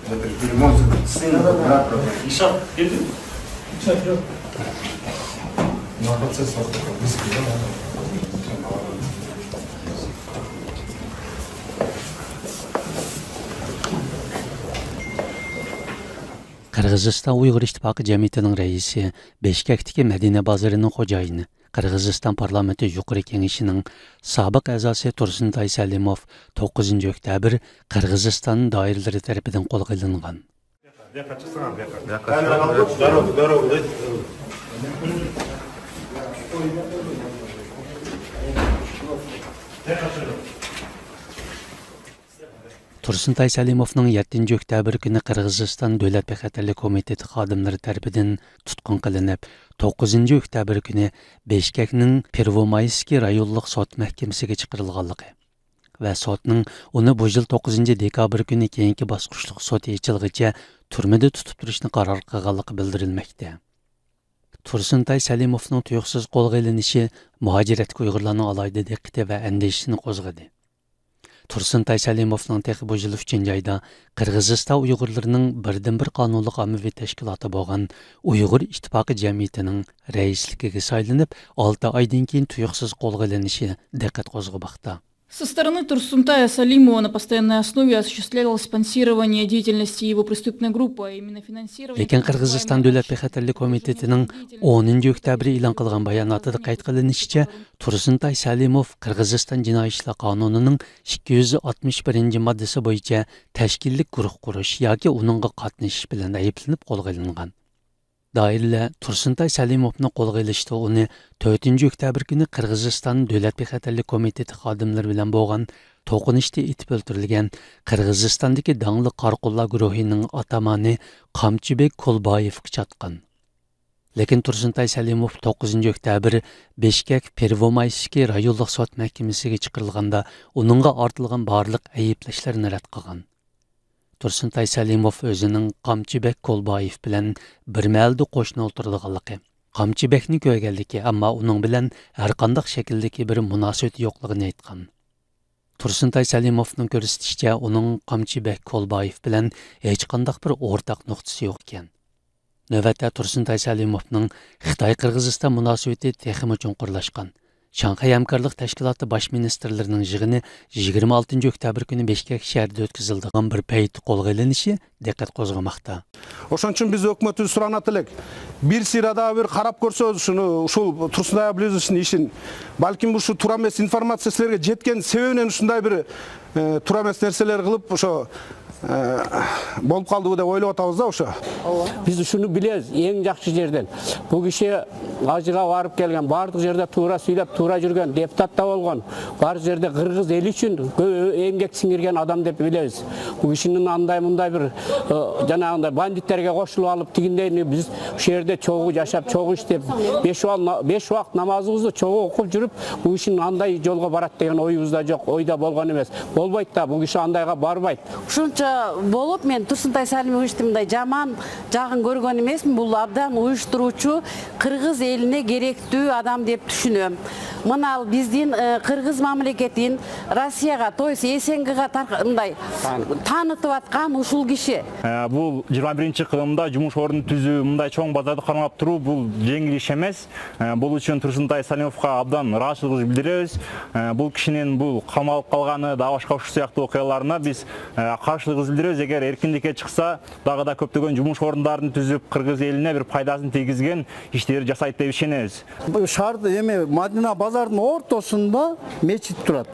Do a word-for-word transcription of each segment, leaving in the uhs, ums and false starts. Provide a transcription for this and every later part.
Сын, брат, пропал. Ишак, келдің? قىرغىزىستان ئۇيغۇر ئىتتىپاقى جەمئىيىتىنىڭ رەئىسى، بىشكەكتىكى مەدىنە بازىرىنىڭ خوجايىنى، قىرغىزىستان پارلامېنتى يۇقىرى كېڭىشىنىڭ سابىق ئەزاسى تۇرسۇنتاي سەلىموف توققۇزىنچى ئۆكتەبىر قىرغىزىستان دائىرىلىرى تەرىپىدىن قولغا ئېلىنغان. تۇرسۇنتاي سەلىموفنىڭ يەتتىنچى ئۆكتەبىر كۈنى قىرغىزىستان دۆلەت بىخەتەرلىك كومىتېتى خادىملىرى تەرىپىدىن تۇتقۇن قىلىنىپ، توققۇزىنچى ئۆكتەبىر كۈنى بىشكەكنىڭ پېرۋومايسكىي رايونلۇق سوت مەھكىمىسىگە چىقىرىلغانلىقى ۋە سوتنىڭ ئۇنى بۇ يىل توققۇزىنچى دېكابىر كۈنى كېيىنكى باسقۇچلۇق سوت ئېچىلغىچە تۈرمىدە تۇتۇپ تۇرۇشنى قارار قىلغانلىقى بىلدۈرۈلمەكتە. تۇرسۇنتاي سەلىموفنىڭ تۇيۇقسىز قولغا ئېلىنىشى مۇھاجىرەتتىكى ئۇيغۇرلارنىڭ ئالاھىدە دىققىتى ۋە ئەندىشىسىنى قوزغىدى. تۇرسۇنتاي سەلىموفنىڭ تېخى بۇ يىل ئۈچىنچى ئايدا قىرغىزىستان ئۇيغۇرلىرىنىڭ بىردىنبىر قانۇنلۇق ئاممىۋى تەشكىلاتى بولغان ئۇيغۇر ئىتتىپاقى جەمئىيىتىنىڭ رەئىسلىكىگە سايلىنىپ، ئالتە ئايدىن كېيىن تۇيۇقسىز قولغا ئېلىنىشى دىققەت قوزغىماقتا. Со стороны Турсунтая Салимова на постоянной основе осуществлялось спонсирование деятельности его преступной группы, а именно финансирование так называемой леكىن قىرغىزىستان دۆلەت بىخەتەرلىك كومىتېتىنىڭ ئونىنچى ئۆكتەبىر ئېلان قىلغان باياناتىدا قەيت قىلىنىشىچە، تۇرسۇنتاي سەلىموف قىرغىزىستان جىنايى ئىشلار قانۇنىنىڭ ئىككى يۈز ئاتمىش بىرىنچى ماددىسى بويىچە تەشكىللىك گۇرۇھ قۇرۇش ياكى ئۇنىڭغا قاتنىشىش بىلەن ئەيىبلىنىپ قولغا ئېلىنغان. دائىرىلەر تۇرسۇنتاي سەلىموفنى قولغا ئېلىشتا ئۇنى تۆتىنچى ئۆكتەبىر كۈنى قىرغىزىستان دۆلەت بىخەتەرلىك كومىتېتى خادىملىرى بىلەن بولغان توقۇنۇشتا ئېتىپ ئۆلتۈرۈلگەن قىرغىزىستاندىكى داڭلىق قاراقوللار گۇرۇھىنىڭ ئاتامانى قامچىبېك كولبايېۋقا چاتقان. لېكىن تۇرسۇنتاي سەلىموف توققۇزىنچى ئۆكتەبىر بىشكەك پېرۋومايسكىي رايونلۇق سوت مەھكىمىسىگە چىقىرىلغاندا ئۇنىڭغا ئارتىلغان بارلىق ئەيىبلەشلەرنى رەت قىلغان. تۇرسۇنتاي سەلىموف ئۆزىنىڭ قامچىبەك كولبايېف بىلەن بىر مەھەلدە قوشنا ئولتۇرىدىغانلىقى، قامچىبەكنى كۆرگەنلىكى، ئەمما ئۇنىڭ بىلەن ھەرقانداق شەكىلدىكى بىر مۇناسىۋىتى يوقلۇقىنى ئېيتقان. تۇرسۇنتاي سەلىموفنىڭ كۆرسىتىشىچە، ئۇنىڭ قامچىبەك كولبايېف بىلەن ھېچقانداق بىر ئورتاق نۇقتىسى يوق ئىكەن. نۆۋەتتە تۇرسۇنتاي سەلىموفنىڭ خىتاي-قىرغىزىستان مۇناسىۋىتى تېخىمۇ چوڭقۇرلاشقان. شاڭخەي ھەمكارلىق تەشكىلاتى باش مىنىستىرلىرىنىڭ يىغىنى يىگىرمە ئالتىنچى ئۆكتەبىر كۈنى بىشكەك شەھىرىدە ئۆتكۈزۈلىدىغان بىر پەيتتە قولغا ئېلىنىشى دىققەت قوزغىماقتا. Ошон үчүн биз өкмөт үчүн сурана тилек. Бир сыйрада бир карап көрсө, ушуну, ушул Турсунай Абиловичтин ишин, балким ушу туура эмес информация силерге жеткен себебинен ушундай бир, э, туура эмес нерселер кылып, ошо, э, болуп калдыбы деп ойлоп атабыз да ошо. Биз ушуну билебиз эң жакшы жерден. Бул киши Алжирге барып келген, бардык жерде туура сүйлөп, туура жүргөн, депутат да болгон. Бардык жерде кыргыз эли үчүн кө-, эмгек сиңирген адам деп билебиз. Бул кишинин андай мындай бир, э, жанагындай бандиттерге кошулуп алып, тигиндейни биз ушул жерде чогуу жашап, чогуу иштеп, беш убак-, беш убакыт намазыбызды чогуу окуп жүрүп, бул кишинин андай жолго барат деген оюбуз да жок, ой да болгон эмес. Болбойт да, бул киши андайга барбайт. Ушунча болуп, мен Турсунтай Салимовичтин мындай жаман жагын көргөн эмесмин. Бул абдан уюштуруучу, кыргыз элине керектүү адам деп түшүнөм. Мына ал биздин, э, кыргыз мамлекетин Россияга, то есть СНГга тарк-, мындай таанытып аткан ушул киши. Э, бул жыйырма биринчи кылымда жумуш ордун түзүү, мындай чоң базарды кармап туруу, бул жеңил иш эмес. Э, бул үчүн Турсунтай Салимовго абдан ыраазычылыгыбызды билдиребиз. Э, бул кишинин бул камалып калганы, дагы башка ушул сыяктуу окуяларына биз, э, каршылыгыбызды билдиребиз. Эгер эркиндикке чыкса, дагы да көптөгөн жумуш орундарын түзүп, кыргыз элине бир пайдасын тийгизген иштери жасайт деп ишенебиз. Бул шаар эми Мадина базардын ортосунда мечит турат.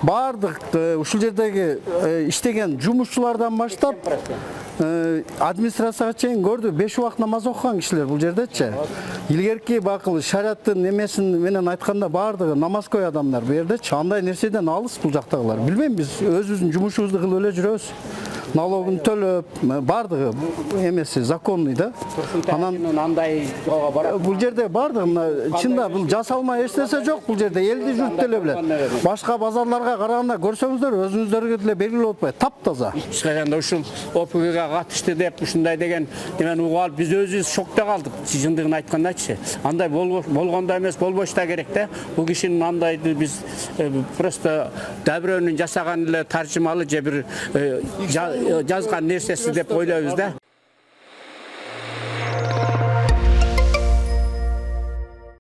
Бардык, э, ушул жердеги, э, иштеген жумушчулардан баштап, э, администрацияга чейин көрдү. Беш убакыт намаз окуган кишилер бул жердечи. Илгерки бакыл шариаттын немесин менен айтканда бардыгы намазкөй адамдар бул жердечи. Андай нерседен алыс бул жактагылар. Билбейм, биз өзүбүздүн жумушубузду кылып эле жүрөбүз. Налогун төлөп, бардыгы эмеси законный да. Анан андай жолго барат. Бул жерде бардыгы, мына чында бул жасалма эч нерсе жок бул жерде. Элди журт деле билет. Башка базарларга караганда көрсөңүздөр, өзүңүздөргө деле белгилүү болуп калат. Таптаза. Эч качан да ушул ОПГ-га катышты деп ушундай деген немени угуп алып, биз өзүбүз шокто калдык. Чындыгын айткандачы. Андай бол-, болгондой эмес, болбош да керек да. Бул кишинин андайды биз, э, просто Дабрёнун жасаган эле таржымалы же бир, э, жа-, جازغان نەرسىسى دەپ ئويلايمىز-دە.